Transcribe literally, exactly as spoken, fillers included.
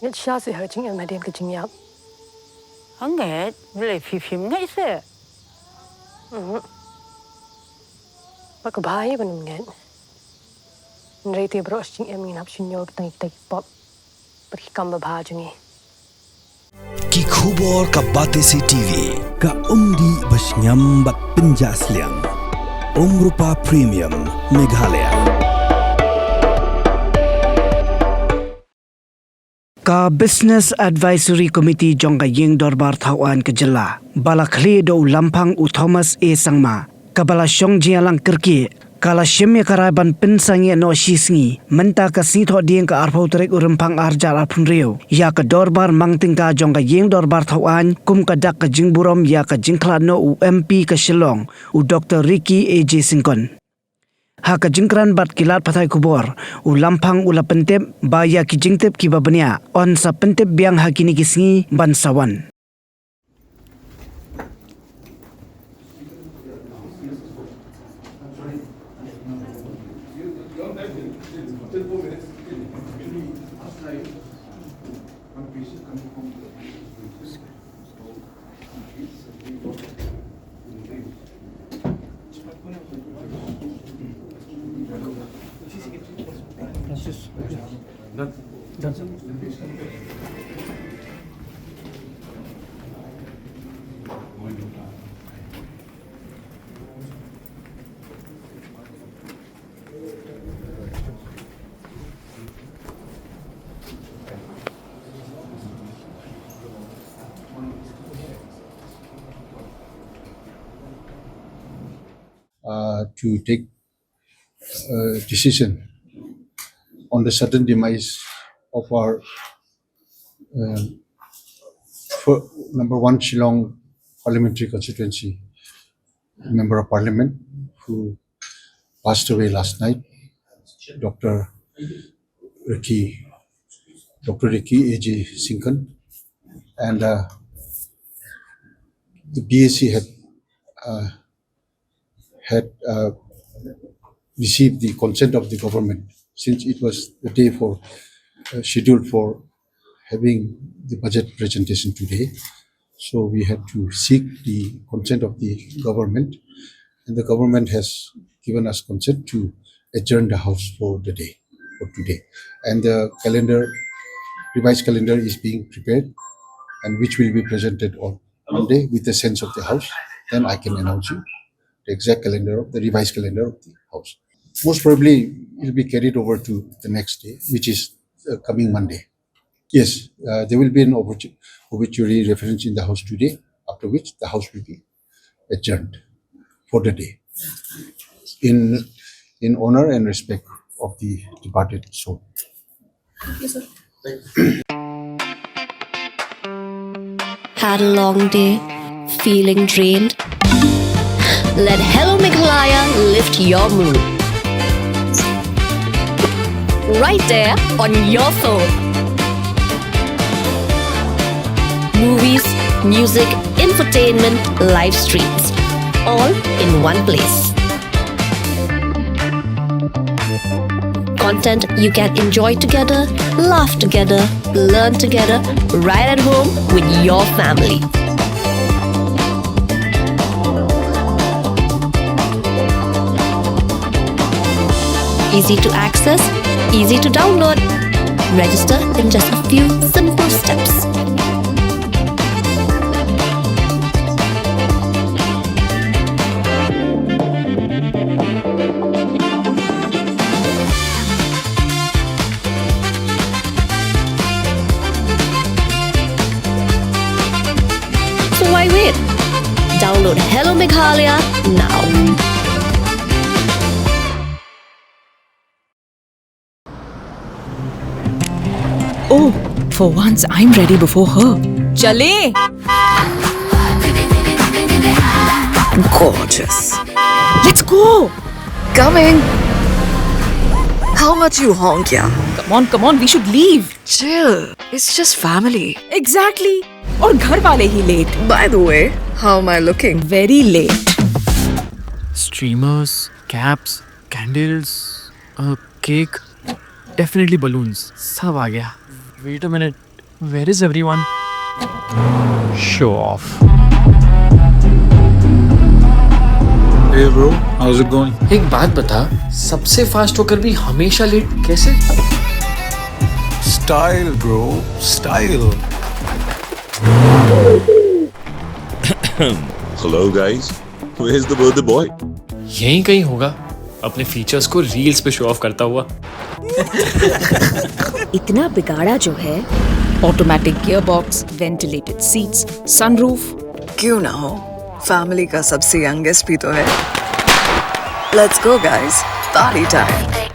Ngeit shisha seh ha ka jingim hadien ka jingïap. Hangne, balei phi phim ngeit seh? Mhm. Ba ka bha hi ban ym ngeit. Hynrei te baroh shi jingim ngin hap shim ïa ki tang ki pop bad ki kam babha jong ngi. Ki khubor ka Batesi TV, ka umdih ba shngiam bad pynjah sliang. Umrupa Premium, Meghalaya. Ka Business Advisory Committee jong ka Ïing Dorbar Thawaiñ ka Jylla, ba la khlieh da u Lamphang u Thomas A Sangma, kaba la shong jingïalang kyrkieh, ka la shim ïa ka rai ban pynsangeh noh shi sngi mynta ka Sngi Thohdieng ka arphew tarik u Rymphang arhajar arphew hynriew ïa ka Dorbar Mang Tyngka jong ka Ïing Dorbar Thawaiñ kum ka dak ka jingburom ïa ka jingkhlad noh u M P ka Shillong, u Doktor Ricky A J Syngkon. Ha ka jingkren bad ki lad pathai khubor, u Lamphang u la pyntip ba ïa ki jingtip kiba bniah yn sa pyntip biang ha kine ki sngi ban sa wan. Uh, to take uh, decision on the sudden demise of our uh, fir- number one Shillong parliamentary constituency member of parliament who passed away last night, Doctor Ricky, Doctor Ricky A J Syngkon, and uh, the B A C had uh, had uh, received the consent of the government since it was the day for uh, scheduled for having the budget presentation today. So we had to seek the consent of the government, and the government has given us consent to adjourn the house for the day, for today. And the calendar, revised calendar is being prepared, and which will be presented on Monday with the sense of the house. Then I can announce you the exact calendar of the revised calendar of the house. Most probably, it'll be carried over to the next day, which is uh, coming Monday. Yes, uh, there will be an obit- obituary reference in the house today, after which the house will be adjourned for the day in in honor and respect of the departed soul. Had a long day? Feeling drained? Let Hello Meghalaya lift your mood. Right there on your phone. Movies, music, infotainment, live streams, all in one place. Content you can enjoy together, laugh together, learn together, right at home with your family. Easy to access, easy to download. Register in just a few simple steps. So why wait? Download Hello Meghalaya now. Oh, for once I'm ready before her. Chale! Gorgeous. Let's go! Coming! How much you honk, yeah? Come on, come on, we should leave. Chill. It's just family. Exactly. और घर वाले ही late. By the way, how am I looking? Very late. Streamers, caps, candles, a cake, definitely balloons. सब आ गया. Wait a minute. Where is everyone? Show off. Hey bro, how's it going? एक बात बता, सबसे फास्ट होकर भी हमेशा लेट कैसे? Style, bro, style. Hello guys, where's the birthday boy? यहीं कहीं होगा, अपने फीचर्स को रील्स पे शो ऑफ करता हुआ। इतना बिगाड़ा जो है। Automatic gearbox, ventilated seats, sunroof। क्यों ना हो, फैमिली का सबसे यंगेस्ट भी तो है। Let's go guys, party time.